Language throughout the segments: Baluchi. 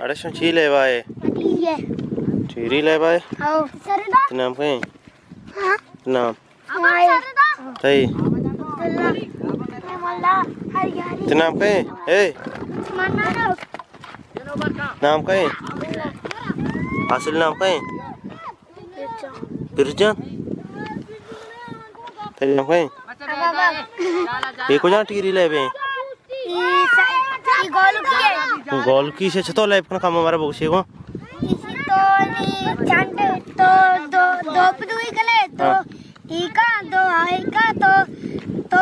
اڑے شما چی لیبا ئے؟ ٹیری۔ ٹیری لیبا ئے؟ او۔ تئی نام کئے؟ ہاں؟ تئی نام؟ ہمارے۔ تئی؟ عبداللہ۔ تئی نام کئے؟ اے؟ منان۔ نام کئے؟ اصل نام کئے؟ پیرجان۔ تئی نام کئے؟ ابا۔ اے کجا ٹیری لیبے؟ اے س-، اے گولکی ئے۔ گولکی سے چتو لیب کن، کم مارا بگوشے گو۔ ایشی تو نی چنڈ تو دو، دو پدوئی کنے تو۔ ہاں۔ ایکا دو، ایکا تو، تو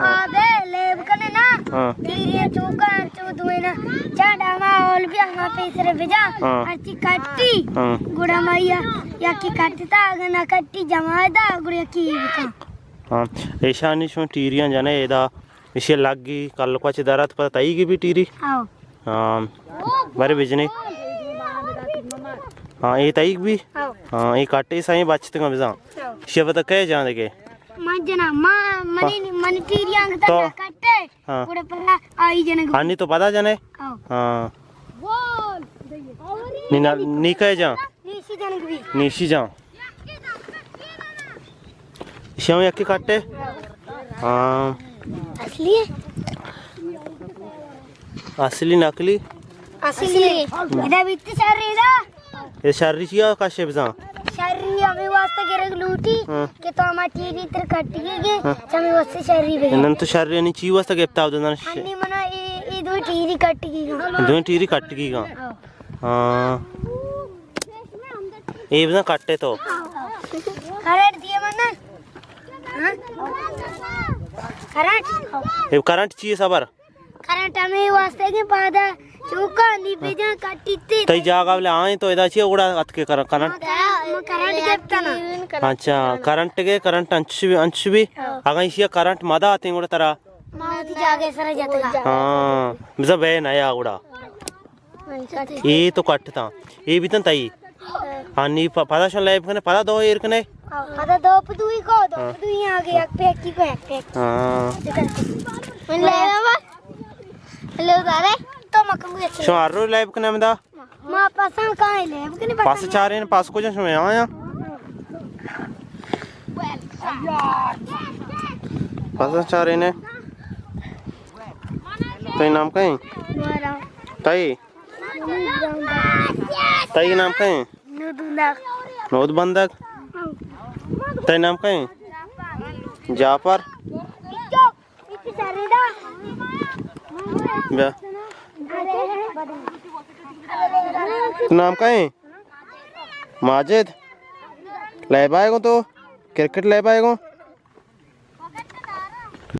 ہاں۔ آبے لیب کنے نا۔ ہاں۔ ٹیری چوکا چو دوینا۔ چنڈ ہما اول بھی ہما پیسر بجا۔ ہاں۔ ہرچی کٹی۔ ہاں۔ گڑا ما یا، یا کی کٹتا، اگر نہ کٹی جما دا، گڑا کی بکا۔ ہاں۔ ایشانی شما ٹیریاں جنے ادا۔ ایشی لگی، کلکو چہ درات پدا تئیگی بی ٹیری؟ آؤ۔ ہاں۔ بارے بجنے۔ ہاں، اے تئیگ بی؟ آؤ۔ ہاں، اے کٹے سائیں بچتگاں بزاں۔ آؤ۔ ایشی پدا کئے جان دگے؟ من جنا، ما، منی، منی ٹیری انگتا تو؟ نہ کٹے۔ ہاں۔ گڑا پدا آئی جنگ بی۔ ہانی تو پدا جنے؟ آؤ۔ ہاں۔ نی نا-، نی کئے جان؟ نیشی جنگ بی۔ نیشی جان۔ ایشی ہم یکے کٹے؟ ہاں۔ اصلی ہے؟ اصلی نقلی؟ اصلی۔ ادا بیتی شری دا۔ اے شری چیا کشے بزاں؟ شری ہمیں واسطہ گرگ لوٹی ہاں۔ کہ تو ہما ٹیری تر کٹی گے، ہاں۔ ہمیں واسطہ شری بے۔ نن تو شری نی چی واسطہ گپتا دن؟ ہنی منا اے، اے دو ٹیری کٹی گا۔ دو ٹیری کٹی گا۔ ہاں۔ ہاں۔ اے بزاں کٹے تو۔ کرنٹ دیے من نا۔ ہاں؟ کرنٹ؟ اے کرنٹ چی ئے صبر؟ کرنٹ ہمیں واسطے کہ پادا چوکا نی بجا کٹیتے۔ تئی جاگہ ولے آئیں تو ادا چی گڑا اتکے کر-، کرنٹ؟ ما کرنٹ گپتا نا۔ اچھا، کرنٹ گے، کرنٹ انچ بی، انچ بی۔ ہاں۔ اگاں ایشی کرنٹ مدا آتیں گڑا ترا؟ ما وتی جاگہ سرا جتگا۔ ہاں، بزاں بے نیا گڑا۔ اے تو کٹتاں۔ اے بیتن تئی۔ ہاں، نی پ-، پدا شون لیب کنے، پدا دو ایر کنے۔ پدا دو پدوئی کو، دو ہاں۔ پدوئی آگے، یک پیکی کو، یک پیکی۔ ہاں۔ من لیب آوا۔ ہلو، دارے۔ تو مکم گئے۔ شون ہر روز لیب کنے ہمدا؟ ما پساں کائیں لیب کنے پس چارین، پس کجا شون آیا؟ پس چارین۔ تئی نام کئے؟ تئی؟ تئی نام کئے؟ نود بندگ۔ نود بندگ۔ تئی نام کئے؟ جعفر۔ بیا۔ نام کئے؟ ماجد۔ لیب آئے گو تو؟ کرکٹ لیب آئے گو؟